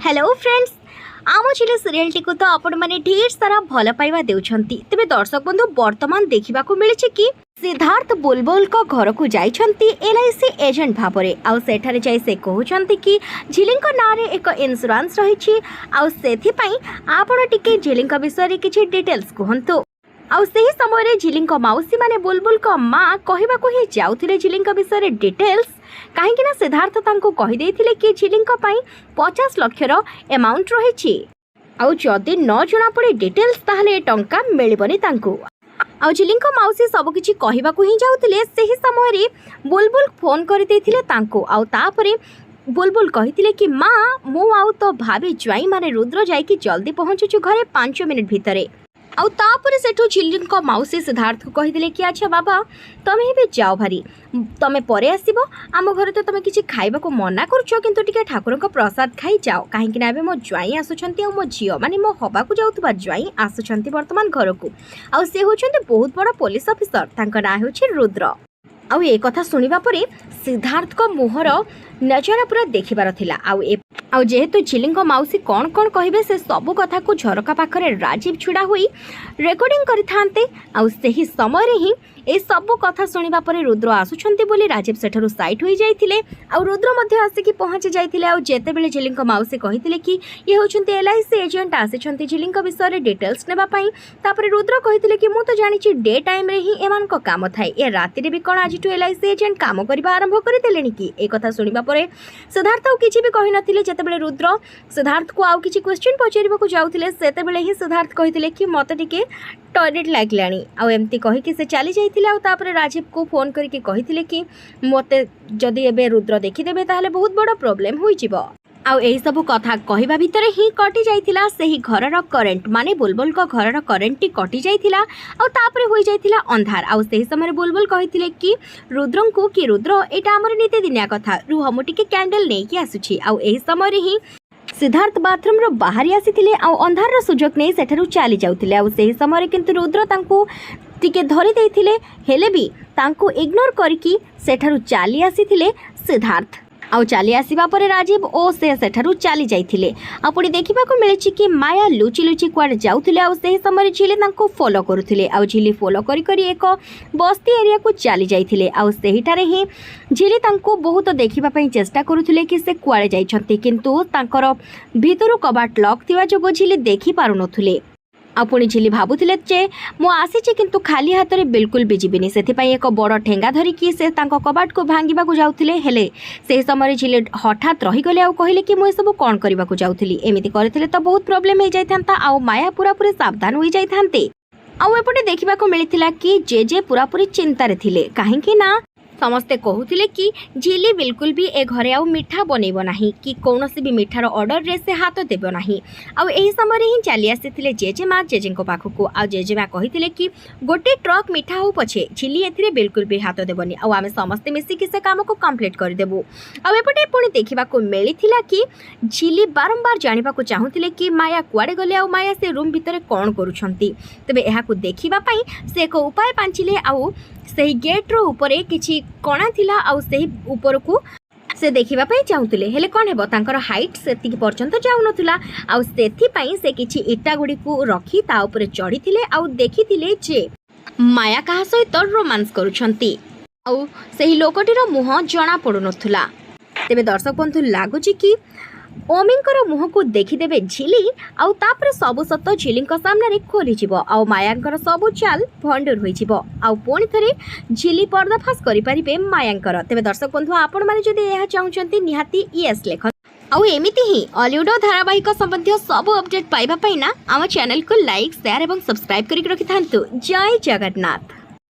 Hello friends, ଆମ ଝିଲି ସିରିଏଲଟିକୁ ତ ଆପଣମାନେ ଢେର ସାରା ଭଲ ପାଇବା ଦେଉଛନ୍ତି। ତେବେ ଦର୍ଶକ ବନ୍ଧୁ, ବର୍ତ୍ତମାନ ଦେଖିବାକୁ ମିଳିଛି କି ସିଦ୍ଧାର୍ଥ ବୁଲବୁଲଙ୍କ ଘରକୁ ଯାଇଛନ୍ତି ଏଲ୍ଆଇସି ଏଜେଣ୍ଟ ଭାବରେ। ଆଉ ସେଠାରେ ଯାଇ ସେ କହୁଛନ୍ତି କି ଝିଲିଙ୍କ ନାଁରେ ଏକ ଇନ୍ସୁରାନ୍ସ ରହିଛି ଆଉ ସେଥିପାଇଁ ଆପଣ ଟିକେ ଝିଲିଙ୍କ ବିଷୟରେ କିଛି ଡିଟେଲ୍ସ କୁହନ୍ତୁ। ଆଉ ସେହି ସମୟରେ ଝିଲିଙ୍କ ମାଉସୀ, ମାନେ ବୁଲବୁଲଙ୍କ ମା, କହିବାକୁ ହିଁ ଯାଉଥିଲେ ଝିଲିଙ୍କ ବିଷୟରେ ଡିଟେଲ୍ସ, କାହିଁକି ନା ସିଦ୍ଧାର୍ଥ ତାଙ୍କୁ କହିଦେଇଥିଲେ କି ଝିଲିଙ୍କ ପାଇଁ 50 ଲକ୍ଷର ଏମାଉଣ୍ଟ ରହିଛି ଆଉ ଯଦି ନ ଜଣାପଡ଼େ ଡିଟେଲ୍ସ, ତାହେଲେ ଏ ଟଙ୍କା ମିଳିବନି ତାଙ୍କୁ। ଆଉ ଝିଲିଙ୍କ ମାଉସୀ ସବୁକିଛି କହିବାକୁ ହିଁ ଯାଉଥିଲେ, ସେହି ସମୟରେ ବୁଲବୁଲ ଫୋନ୍ କରିଦେଇଥିଲେ ତାଙ୍କୁ। ଆଉ ତାପରେ ବୁଲବୁଲ କହିଥିଲେ କି ମା, ମୁଁ ଆଉ ତୋ ଭାବି ଜ୍ୱାଇଁ, ମାନେ ରୁଦ୍ର, ଯାଇକି ଜଲ୍ଦି ପହଞ୍ଚୁଛୁ ଘରେ 5 ମିନିଟ୍ ଭିତରେ। ଆଉ ତାପରେ ସେଠୁ ଝିଲିଙ୍କ ମାଉସୀ ସିଦ୍ଧାର୍ଥକୁ କହିଥିଲେ କି ଆଚ୍ଛା ବାବା, ତମେ ଏବେ ଯାଅ ଭାରି, ତମେ ପରେ ଆସିବ। ଆମ ଘରେ ତ ତମେ କିଛି ଖାଇବାକୁ ମନା କରୁଛ, କିନ୍ତୁ ଟିକେ ଠାକୁରଙ୍କ ପ୍ରସାଦ ଖାଇ ଯାଅ, କାହିଁକି ନା ଏବେ ମୋ ଜ୍ୱାଇଁ ଆସୁଛନ୍ତି ଆଉ ମୋ ଝିଅ, ମାନେ ମୋ ହବାକୁ ଯାଉଥିବା ଜ୍ୱାଇଁ ଆସୁଛନ୍ତି ବର୍ତ୍ତମାନ ଘରକୁ। ଆଉ ସେ ହେଉଛନ୍ତି ବହୁତ ବଡ଼ ପୋଲିସ ଅଫିସର, ତାଙ୍କ ନାଁ ହେଉଛି ରୁଦ୍ର। ଆଉ ଏ କଥା ଶୁଣିବା ପରେ ସିଦ୍ଧାର୍ଥଙ୍କ ମୁହଁର ନଜର ପୁରା ଦେଖିବାର ଥିଲା। ଆଉ ଯେହେତୁ ଝିଲିଙ୍କ ମାଉସୀ କ'ଣ କ'ଣ କହିବେ, ସେ ସବୁ କଥାକୁ ଝରକା ପାଖରେ ରାଜୀବ ଛିଡ଼ା ହୋଇ ରେକର୍ଡିଂ କରିଥାନ୍ତେ। ଆଉ ସେହି ସମୟରେ ହିଁ ଏ ସବୁ କଥା ଶୁଣିବା ପରେ ରୁଦ୍ର ଆସୁଛନ୍ତି ବୋଲି ରାଜୀବ ସେଠାରୁ ସାଇଟ୍ ହୋଇଯାଇଥିଲେ ଆଉ ରୁଦ୍ର ମଧ୍ୟ ଆସିକି ପହଞ୍ଚି ଯାଇଥିଲେ। ଆଉ ଯେତେବେଳେ ଝିଲିଙ୍କ ମାଉସୀ କହିଥିଲେ କି ଇଏ ହେଉଛନ୍ତି ଏଲ୍ଆଇସି ଏଜେଣ୍ଟ, ଆସିଛନ୍ତି ଝିଲିଙ୍କ ବିଷୟରେ ଡିଟେଲ୍ସ ନେବା ପାଇଁ, ତାପରେ ରୁଦ୍ର କହିଥିଲେ କି ମୁଁ ତ ଜାଣିଛି ଡେ ଟାଇମ୍ରେ ହିଁ ଏମାନଙ୍କ କାମ ଥାଏ, ଏ ରାତିରେ ବି କ'ଣ ଆଜିଠୁ ଏଲ୍ଆଇସି ଏଜେଣ୍ଟ କାମ କରିବା ଆରମ୍ଭ କରିଦେଲେଣି କି? ଏ କଥା ଶୁଣିବା ପରେ ସିଦ୍ଧାର୍ଥ ଆଉ କିଛି ବି କହିନଥିଲେ। ଯେତେବେଳେ ରୁଦ୍ର ସିଦ୍ଧାର୍ଥକୁ ଆଉ କିଛି କ୍ୱେଶ୍ଚିନ୍ ପଚାରିବାକୁ ଯାଉଥିଲେ, ସେତେବେଳେ ହିଁ ସିଦ୍ଧାର୍ଥ କହିଥିଲେ କି ମୋତେ ଟିକେ ଟଏଲେଟ୍ ଲାଗିଲାଣି। ଆଉ ଏମିତି କହିକି ସେ ଚାଲି ଯାଇଥିଲେ। ଆଉ ତାପରେ ରାଜୀବକୁ ଫୋନ୍ କରିକି କହିଥିଲେ କି ମୋତେ ଯଦି ଏବେ ରୁଦ୍ର ଦେଖିଦେବେ, ତାହେଲେ ବହୁତ ବଡ଼ ପ୍ରୋବ୍ଲେମ୍ ହୋଇଯିବ। ଆଉ ଏହିସବୁ କଥା କହିବା ଭିତରେ ହିଁ କଟି ଯାଇଥିଲା ସେହି ଘରର କରେଣ୍ଟ, ମାନେ ବୁଲବୁଲଙ୍କ ଘରର କରେଣ୍ଟଟି କଟି ଯାଇଥିଲା ଆଉ ତାପରେ ହୋଇଯାଇଥିଲା ଅନ୍ଧାର। ଆଉ ସେହି ସମୟରେ ବୁଲବୁଲ କହିଥିଲେ କି ରୁଦ୍ରଙ୍କୁ କି ରୁଦ୍ର, ଏଇଟା ଆମର ନିତିଦିନିଆ କଥା, ରୁହ, ମୁଁ ଟିକେ କ୍ୟାଣ୍ଡେଲ ନେଇକି ଆସୁଛି। ଆଉ ଏହି ସମୟରେ ହିଁ ସିଦ୍ଧାର୍ଥ ବାଥରୁମ୍ରୁ ବାହାରି ଆସିଥିଲେ ଆଉ ଅନ୍ଧାରର ସୁଯୋଗ ନେଇ ସେଠାରୁ ଚାଲି ଯାଉଥିଲେ। ଆଉ ସେହି ସମୟରେ କିନ୍ତୁ ରୁଦ୍ର ତାଙ୍କୁ ଟିକେ ଧରି ଦେଇଥିଲେ, ହେଲେ ବି ତାଙ୍କୁ ଇଗ୍ନୋର କରିକି ସେଠାରୁ ଚାଲି ଆସିଥିଲେ ସିଦ୍ଧାର୍ଥ। ଆଉ ଚାଲି ଆସିବା ପରେ ରାଜୀବ ଓ ସେ ସେଠାରୁ ଚାଲି ଯାଇଥିଲେ। ଆଉ ପୁଣି ଦେଖିବାକୁ ମିଳିଛି କି ମାୟା ଲୁଚି ଲୁଚି କୁଆଡ଼େ ଯାଉଥିଲେ ଆଉ ସେହି ସମୟରେ ଝିଲି ତାଙ୍କୁ ଫଲୋ କରୁଥିଲେ। ଆଉ ଝିଲି ଫଲୋ କରି କରି ଏକ ବସ୍ତି ଏରିଆକୁ ଚାଲି ଯାଇଥିଲେ। ଆଉ ସେହିଠାରେ ହିଁ ଝିଲି ତାଙ୍କୁ ବହୁତ ଦେଖିବା ପାଇଁ ଚେଷ୍ଟା କରୁଥିଲେ କି ସେ କୁଆଡ଼େ ଯାଇଛନ୍ତି, କିନ୍ତୁ ତାଙ୍କର ଭିତରୁ କବାଟ ଲକ୍ ଥିବା ଯୋଗୁଁ ଝିଲି ଦେଖିପାରୁନଥିଲେ। ଆଉ ପୁଣି ଝିଲି ଭାବୁଥିଲେ ଯେ ମୁଁ ଆସିଛି, କିନ୍ତୁ ଖାଲି ହାତରେ ବିଲକୁଲ ବି ଯିବିନି। ସେଥିପାଇଁ ଏକ ବଡ଼ ଠେଙ୍ଗା ଧରିକି ସେ ତାଙ୍କ କବାଟକୁ ଭାଙ୍ଗିବାକୁ ଯାଉଥିଲେ। ହେଲେ ସେହି ସମୟରେ ଝିଲି ହଠାତ୍ ରହିଗଲେ ଆଉ କହିଲେ କି ମୁଁ ଏସବୁ କ'ଣ କରିବାକୁ ଯାଉଥିଲି? ଏମିତି କରିଥିଲେ ତ ବହୁତ ପ୍ରୋବ୍ଲେମ୍ ହେଇଯାଇଥାନ୍ତା ଆଉ ମାୟା ପୁରାପୁରି ସାବଧାନ ହୋଇଯାଇଥାନ୍ତେ। ଆଉ ଏପଟେ ଦେଖିବାକୁ ମିଳିଥିଲା କି ଜେଜେ ପୁରାପୁରି ଚିନ୍ତାରେ ଥିଲେ, କାହିଁକି ନା ସମସ୍ତେ କହୁଥିଲେ କି ଝିଲି ବିଲକୁଲ ବି ଏ ଘରେ ଆଉ ମିଠା ବନେଇବ ନାହିଁ କି କୌଣସି ବି ମିଠାର ଅର୍ଡ଼ରରେ ସେ ହାତ ଦେବ ନାହିଁ। ଆଉ ଏହି ସମୟରେ ହିଁ ଚାଲି ଆସିଥିଲେ ଜେଜେମା ଜେଜେଙ୍କ ପାଖକୁ। ଆଉ ଜେଜେମା କହିଥିଲେ କି ଗୋଟେ ଟ୍ରକ୍ ମିଠା ହଉ ପଛେ, ଝିଲି ଏଥିରେ ବିଲକୁଲ ବି ହାତ ଦେବନି ଆଉ ଆମେ ସମସ୍ତେ ମିଶିକି ସେ କାମକୁ କମ୍ପ୍ଲିଟ୍ କରିଦେବୁ। ଆଉ ଏପଟେ ପୁଣି ଦେଖିବାକୁ ମିଳିଥିଲା କି ଝିଲି ବାରମ୍ବାର ଜାଣିବାକୁ ଚାହୁଁଥିଲେ କି ମାୟା କୁଆଡ଼େ ଗଲେ ଆଉ ମାୟା ସେ ରୁମ୍ ଭିତରେ କ'ଣ କରୁଛନ୍ତି। ତେବେ ଏହାକୁ ଦେଖିବା ପାଇଁ ସେ ଏକ ଉପାୟ ପାଞ୍ଚିଲେ ଆଉ ସେହି ଗେଟ୍ର ଉପରେ କିଛି କଣା ଥିଲା ଆଉ ସେହି ଉପରକୁ ସେ ଦେଖିବା ପାଇଁ ଚାହୁଁଥିଲେ। ହେଲେ କ'ଣ ହେବ, ତାଙ୍କର ହାଇଟ୍ ସେତିକି ପର୍ଯ୍ୟନ୍ତ ଯାଉନଥିଲା। ଆଉ ସେଥିପାଇଁ ସେ କିଛି ଇଟା ଗୁଡ଼ିକୁ ରଖି ତା ଉପରେ ଚଢ଼ିଥିଲେ ଆଉ ଦେଖିଥିଲେ ଯେ ମାୟା କାହା ସହିତ ରୋମାନ୍ସ କରୁଛନ୍ତି ଆଉ ସେହି ଲୋକଟିର ମୁହଁ ଜଣା ପଡ଼ୁନଥିଲା। ତେବେ ଦର୍ଶକ ବନ୍ଧୁ, ଲାଗୁଛି କି ଓମିଙ୍କର ମୁହଁକୁ ଦେଖିଦେବେ ଝିଲି ଆଉ ତାପରେ ସବୁ ସତ ଝିଲିଙ୍କ ସାମ୍ନାରେ ଖୋଲିଯିବ ଆଉ ମାୟାଙ୍କର ସବୁ ଚାଲ ଭଣ୍ଡୁର ହୋଇଯିବ ଆଉ ପୁଣି ଥରେ ଝିଲି ପର୍ଦ୍ଦାଫାଶ କରିପାରିବେ ମାୟାଙ୍କର। ତେବେ ଦର୍ଶକ ବନ୍ଧୁ, ଆପଣମାନେ ଯଦି ଏହା ଚାହୁଁଛନ୍ତି, ନିହାତି ୟେସ୍ ଲେଖନ୍ତୁ। ଆଉ ଏମିତି ହିଁ ଅଲିଉଡ ଧାରାବାହିକ ସମ୍ବନ୍ଧୀୟ ସବୁ ଅପଡେଟ୍ ପାଇବା ପାଇଁ ନା ଆମ ଚ୍ୟାନେଲକୁ ଲାଇକ୍, ସେୟାର ଏବଂ ସବସ୍କ୍ରାଇବ୍ କରିକି ରଖିଥାନ୍ତୁ। ଜୟ ଜଗନ୍ନାଥ।